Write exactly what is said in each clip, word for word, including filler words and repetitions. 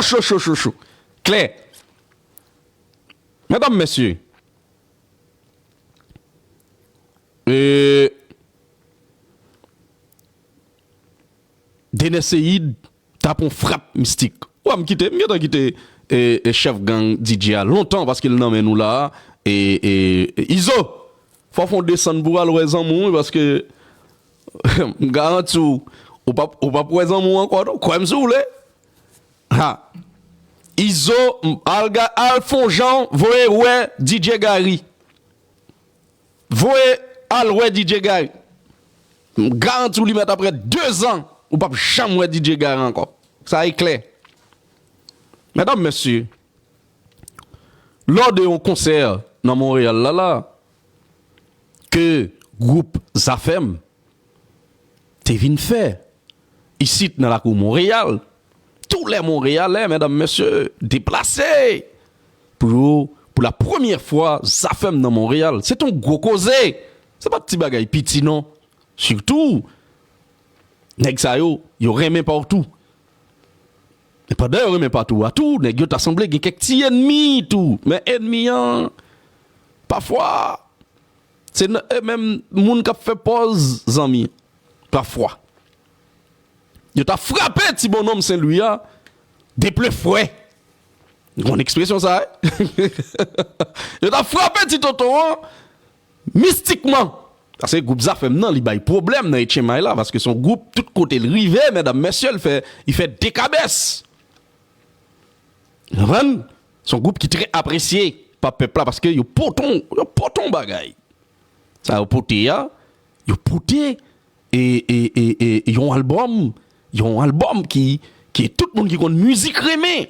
cho, cho, cho, cho. Klè. Medam, mesye, e, Dener Ceïde t ap on frap mistik. Ou wè m kite, m gentan kite, e, e, chèf gang D J a lontan paske l nan men nou la, e, e, e, Izo, fò w fè on desann pou w al wè zanmi w wi, paske m garanti w, ou p ap, ou p ap wè zanmi w ankò non, kwè m si w vle. Ha. Izo, m, al ga-, al fè on jan, voye wè D J Gary. Voye al wè D J Gary. M garanti w li mèt ap pran de zan, ou p ap janm wè D J Gary ankò. Sa e klè. Medam, mesye, lò de yon konsè nan Monreyal la la, ke gwoup Zafèm te vin fè isit nan lakou Monreyal. Tous les Montréalais, medam, mesye, deplase pou yo, pou la premyè fwa, Zafèm nan Monreyal. Se t on gwo koze. Se pa ti bagay piti, non. Sitou, nèg sa yo, yo renmen pa w tou. E pandan yo renmen pa w tou a tou, nèg yo ta sanble gen kèk ti ènmi tou. Men ènmi an, pafwa, se n-, e menm moun k ap fè pòz zanmi, pafwa. Yo ta frape ti bonnonm Sen Lwi a, de ple fwè. Ou konn ekspresyon sa, wi? Yo ta frape ti tonton an, mistikman. Paske gwoup Zafèm nan, li bay pwoblèm nan Etchenmay la, paske se yon gwoup, tout kote l rive, medam, mesye, l fè, li fè dekabès. Ou konprann? Se yon gwoup ki trè apresye pa pèp la, paske yo pote yon, yo pote yon bagay. Sa yo pote a, yo pote, e, e, e, e, yon albòm, yon albòm ki, ki tout moun ki konn mizik renmen.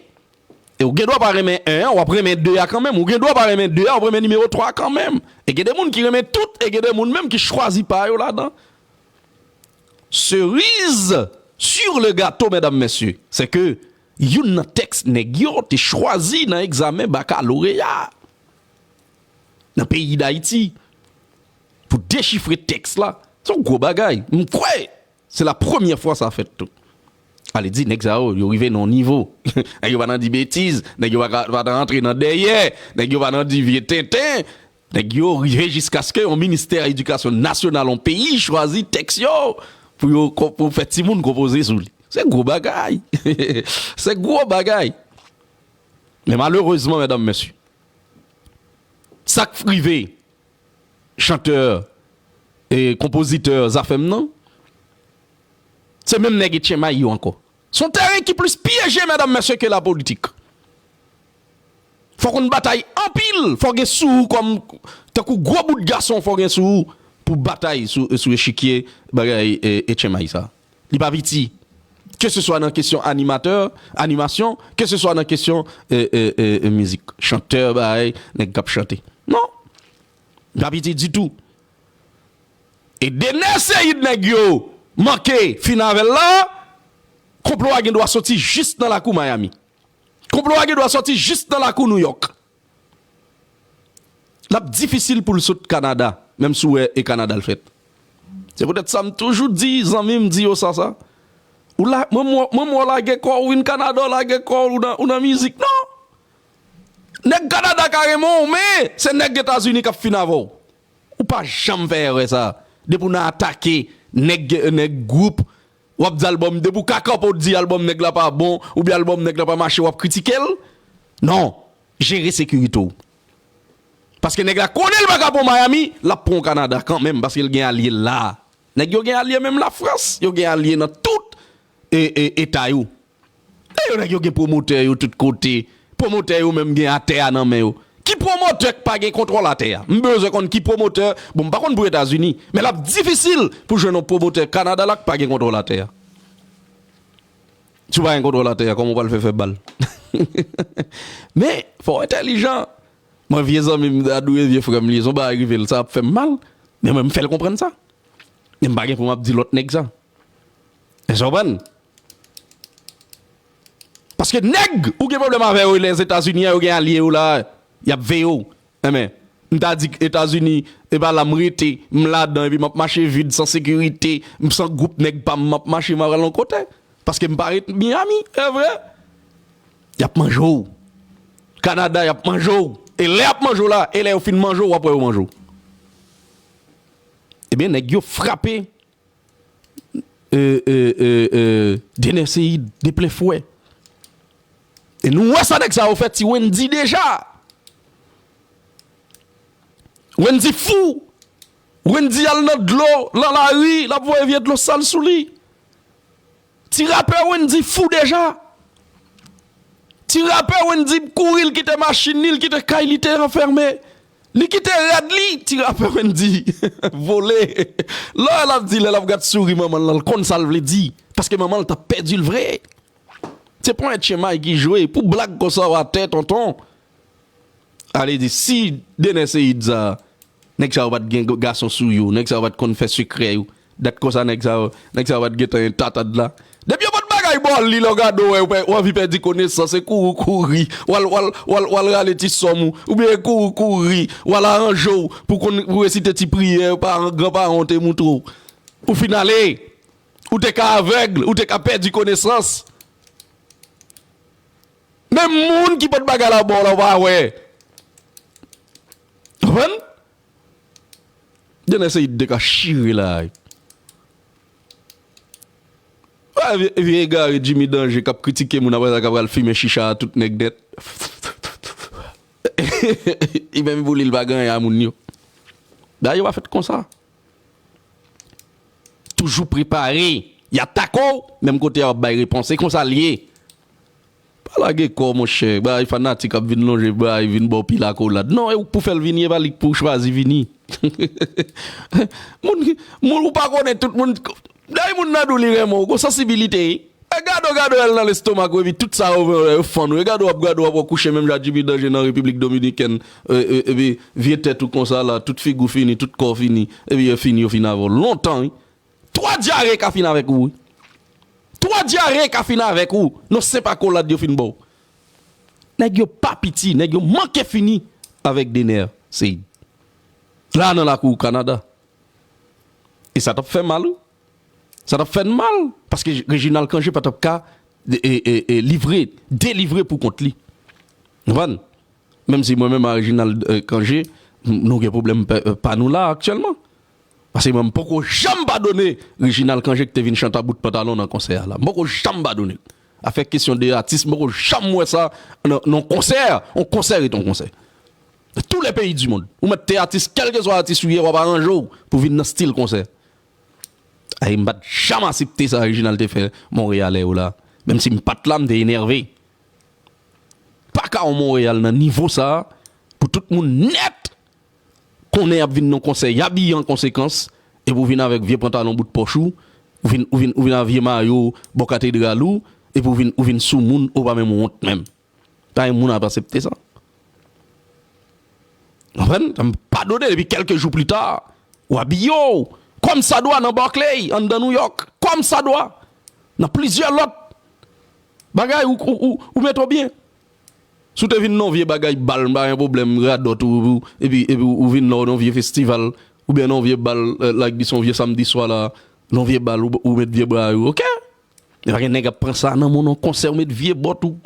E ou gen dwa pa renmen en an, w ap renmen de a kanmenm. Ou gen dwa pa renmen de a, w ap renmen nimewo twa a kanmenm. E gen de moun ki renmen tout, e gen de moun menm ki chwazi pa yo ladan. Cerise sur le gâteau, medam, mesye, se ke youn nan tèks nèg yo te chwazi nan egzamen bakaloreya nan peyi Dayiti pou dechifre tèks la. Se yon gwo bagay. M kwè se la premyè fwa sa fèt tou. Ale di, nèg sa yo, yo rive nan yon nivo. Nèg yo pa nan di betiz, nèg yo pa ka, pa nan rantre nan dèyè, nèg yo pa nan di vye tenten. Nèg yo rive jiskaske yon ministè edikasyon nasyonal yon peyi chwazi tèks yo pou yo ko-, pou fè timoun konpoze sou li. Se gwo bagay. Se gwo bagay. Men malerezman, medam, mesye, sa k rive chantè e konpozitè Zafèm nan, se menm nèg Etchenmay yo ankò. Se yon teren ki plis pyeje, medam, mesye, ke lapolitik. Fò w konn batay anpil, fò w gen sou ou kòm, tankou gwo bout gason, fò w gen sou ou pou batay sou, sou echikye bagay, e, Etchenmay sa. Li pa piti. Keseswa nan kesyon animatè, animasyon, keseswa nan kesyon, e, e, e, e, mizik. Chantè, bagay, nèg k ap chante. Non. Li pa piti ditou. E Dener Ceïde nèg yo manke fin avè l la, konplo a gen dwa soti jis nan lakou Miami. Konplo a gen dwa soti jis nan lakou Nouyòk. L ap difisil pou l sot Kanada, menm si w wè e Kanada l fèt. Se poutèt sa m toujou di zanmi m, di yo sa, sa. Ou la, mwen, mwen, mwen, mwen w lage kò w, w vin Kanada, w lage kò w, ou nan, ou nan mizik. Non! Nèg Kanada ka renmen w, men se nèg Etazini k ap fin avè w. Ou pa janm fè erè sa. Depi w nan atake nèg, nèg gwoup, w ap di albòm, depi w ka kanpe w di albòm nèg la pa bon, oubyen albòm nèg la pa mache, w ap kritike l. Non, jere sekirite w. Paske nèg la konnen l pa ka pran Miami, l ap pran w Kanada kanmenm, paske l gen alye la. Nèg yo gen alye menm Lafrans, yo gen alye nan tout, e, e, eta yo. E yo nèg yo gen pwomotè yo tout kote. Pwomotè yo menm gen atè a nan men yo. Ki pwomotè k pa gen kontwòl atè a? M bezwen konn ki pwomotè. Bon, m pa konn pou Etazini, men l ap difisil pou jwenn yon pwomotè Kanada la k pa gen kontwòl atè a. Si w pa gen kontwòl atè a, kòman w pral fè fè bal? Men, fò w entèlijan. Mwen, vye zanmi m, Dadou, e vye frè m li ye, se yon bagay rive l, sa ap fè m mal. Men mwen, m fè l konprann sa. Men m pa gen pou m ap di lòt nèg sa. Èske w konprann? Paske nèg ou gen pwoblèm avè yo Lèzetazini an, yo gen alye yo la, y ap veye w. Enben, m ta di k Etazini, e pa la m rete, m ladan, epi m ap mache vid, san sekirite, m san gwoup nèg pa m, m ap mache, m ap al yon kote. Paske m pa ret Miami, e vre. Y ap manje w. Kanada, y ap manje w. E lè y ap manje w la, e lè yo fin manje w, w ap wè yo manje w. Ebyen, nèg yo frape e, e, e, e, Dener Ceïd de plen fwè. E nou wè sa nèg sa yo fè Ti Wendy deja. Wendy fou. Wendy al nan dlo, nan lari, l ap voye vye dlo sal sou li. Ti rapè Wendy fou deja. Ti rapè Wendy kouri, l kite machin li, l kite kay li te anfèmen. Li kite rad li, ti rapè Wendy vole. Lè l ap di, lè l ap gad souri manman l lan, l konn sa l vle di. Paske manman l t ap pèdi l vre. Se pa yon tchenmay ki jwe. Pou blag konsa w atè, tonton. Ale di, si Dener Ceïd sa, nèg sa yo pa t gen gason sou yo, nèg sa yo pa t konn fè sekrè yo. Dat konsa nèg sa yo, nèg sa yo pa t gentan tatad la. Depi yo pot bagay ba w li, lè w gade w, w anvi pèdi konesans, e kouri w kouri, w al, w al, w al, w al rale ti sòm ou, oubyen e kouri w kouri, w al aranje w pou konn, pou resite ti priyè paran, granparan w te montre w. Ou fin ale, ou te ka avèg, ou te ka pèdi konesans. Men moun ki pot bagay la ba w la, w pa wè. Konprann? Dener Ceïd te ka chire la. Wè, vye, vye egare Jimmy Danger k ap kritike moun apre sa k ap pral fimen chicha a tout nèg nèt. Li menm pou li, li pa gen anyen a moun yo. Bagay yo pa fèt konsa. Toujou prepare. Y atake w, menm kote a w ap bay repons. Se konsa l ye. Pa lage kò w, monchè. Bay fanatik ap vin lonje bra, vin ba w pil akolad. Non, e ou k pou fè l vini, e pa li k pou chwazi vini. Moun, moun ou pa konnen tout moun. Dayè moun nan di w li renmen w, gon sansibilite. E gade w, gade w al nan lestomak ou, epi tout sa yo, yo fann ou. E gade w ap gade w ap wè w kouche menm jan ak Jimmy Danger nan Repiblik Dominikèn, e, e, epi vye tèt ou konsa la, tout figi w fini, tout kò w fini, epi yo fini, yo fin avè w lontan, wi. Twa dyare ka fin avèk ou, wi. Twa dyare ka fin avèk ou. Non, se pa kolad yo fin ba w. Nèg yo pa piti, nèg yo manke fini avèk Dener Ceïd. La nan lakou Kanada. E sa t ap fè mal, wi. Sa t ap fè n mal, paske Reginald Cangé pa t ap ka e, e, e, e livre, delivre pou kont li. Konprann? Menm si mwen menm a Reginald, e, Cangé, m-, nou gen pwoblèm pa, pa nou la aktyèlman. Paske mwen, m poko janm padone Reginald Cangé ki te vin chante a bout pantalon nan konsè a la. M poko janm padone l. Afè kesyon de atis, m poko janm wè sa nan, nan konsè, yon konsè ret yon konsè. Dans tous les pays du monde. Ou mèt te atis, kèlkeswa atis ou ye, w ap aranje w pou vin nan stil konsè. Ay, m pa t janm aksepte sa Reginald te fè Monreyalè yo la. Menm si m pa t la, m te enève. Pa ka yon Monreyal nan nivo sa a, pou tout moun nèt konnen y ap vin nan konsè, y abiye an konsekans, epi w vin avèk vye pantalon bout pòch ou, ou vin, ou vin, ou vin ak vye mayo bò katedral ou, epi w vin, ou vin sou moun, ou pa menm wont menm. Pa gen moun ap aksepte sa. Konprann? M padone, epi kèlke jou pli ta, w abiye w kòmsadwa nan Barclay, anndan New York. Kòmsadwa. Nan plizyè lòt bagay, ou, ou, ou, ou mete w byen. Si w te vin nan yon vye bagay bal, m pa gen pwoblèm, radòt ou, ou, epi, epi ou vin nan yon vye festival, oubyen nan yon vye bal, e, like dis yon vye samdi swa la, nan yon vye bal, ou, ou met vye bra yo, oke? Men pa gen nèg ap pran sa nan men w, nan konsè, ou met vye bòt ou.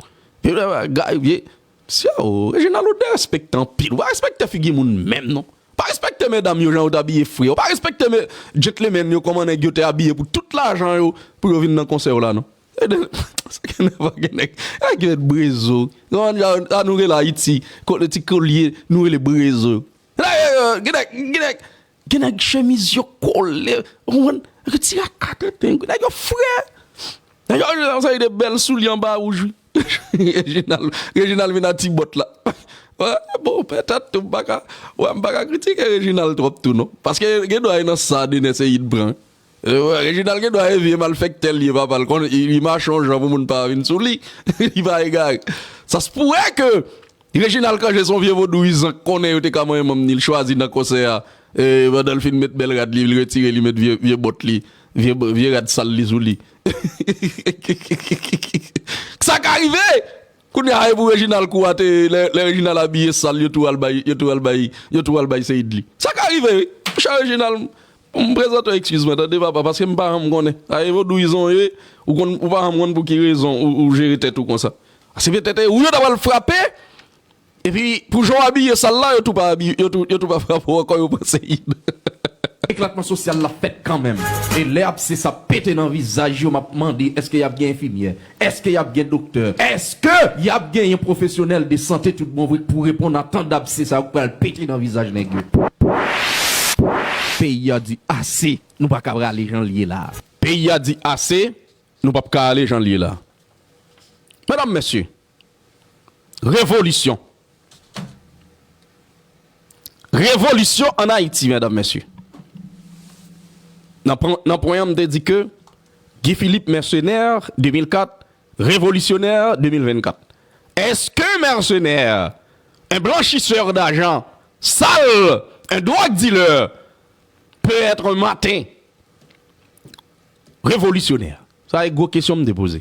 Vye bagay, vye. Sya, o, Reginald, ou derespektan anpil. Ou pa respekte figi moun menm, non. Ou pa respekte medam yo, jan yo t abiye fre. Ou pa respekte me, gentleman yo, kòman nèg yo te abiye pou tout lajan yo, pou yo vin nan konsè w la, non. Sa gen nèg, gen nèg, nèg yo met brezo. Kòman jan, sa nou rele Ayiti, ko-, ti kolye, nou rele brezo. Gen nèg, gen nèg, gen nèg chemiz yo kole, ou konprann? Retire ak katanten, nèg yo fre. Nèg yo, yon seri de bèl soulye anba wouj, wi. Reginald, Reginald vin ak ti bòt la. Wè, bon, petèt tou, m pa ka, wè, m pa ka kritike Reginald twòp tou, non. Paske gen dwa e nan sa Dener Ceïd pran. E, wè, Reginald gen dwa e vye malfektè l ye, papa l konn, li, li mache yon jan pou moun pa vin sou li. Li pa egare. Sa se pou wè ke Reginald Cangé se yon vye vodouyizan k konnen yo te ka manyen manm ni, l chwazi nan konsè a, e, pandan l fin met bèl rad li, li retire, li met vye, vye bòt li, vye, vye rad sal li sou li. Sa ka rive! Kounye a, e pou Reginald kou a te, lè, lè Reginald abiye sal, yo tou al bay, yo tou al bay, yo tou al bay Ceïd li. Sa ka rive, wi. Monchè Reginald, m prezante w ekskiz mwen, tande papa, paske m pa janm konnen. Sa e vodouyizan w ye, ou konn, ou pa janm konn pou ki rezon ou, ou jere tèt ou konsa. Asepte tete ou yo ta pral frape. Epi pou jan w abiye sal la, yo tou pa abiye, yo tou, yo tou pa frape w ankò, yo pran seyid. Eklatman sosyal la fèt kanmenm. E lè abse sa pete nan vizaj yo, m ap mande èske y ap gen enfimyè? Èske y ap gen doktè? Èske y ap genyen pwofesyonèl de sante tout bon vre k pou reponn a tan dabse sa yo k pral pete nan vizaj nèg yo? Peyi a di ase, nou pa ka prale jan l ye la. Peyi a di ase, nou p ap ka ale jan l ye la. Medam, mesye, revolisyon. Revolisyon ann Ayiti, medam, mesye. Nan pwen, nan pwen an, m te di ke Guy Philippe, mercenaire, de mil kat, révolutionnaire, de mil vennkat. Est-ce qu'un mercenaire, un blanchisseur d'argent sale, un drug dealer peut être un matin révolutionnaire? Sa e gwo kesyon m te poze.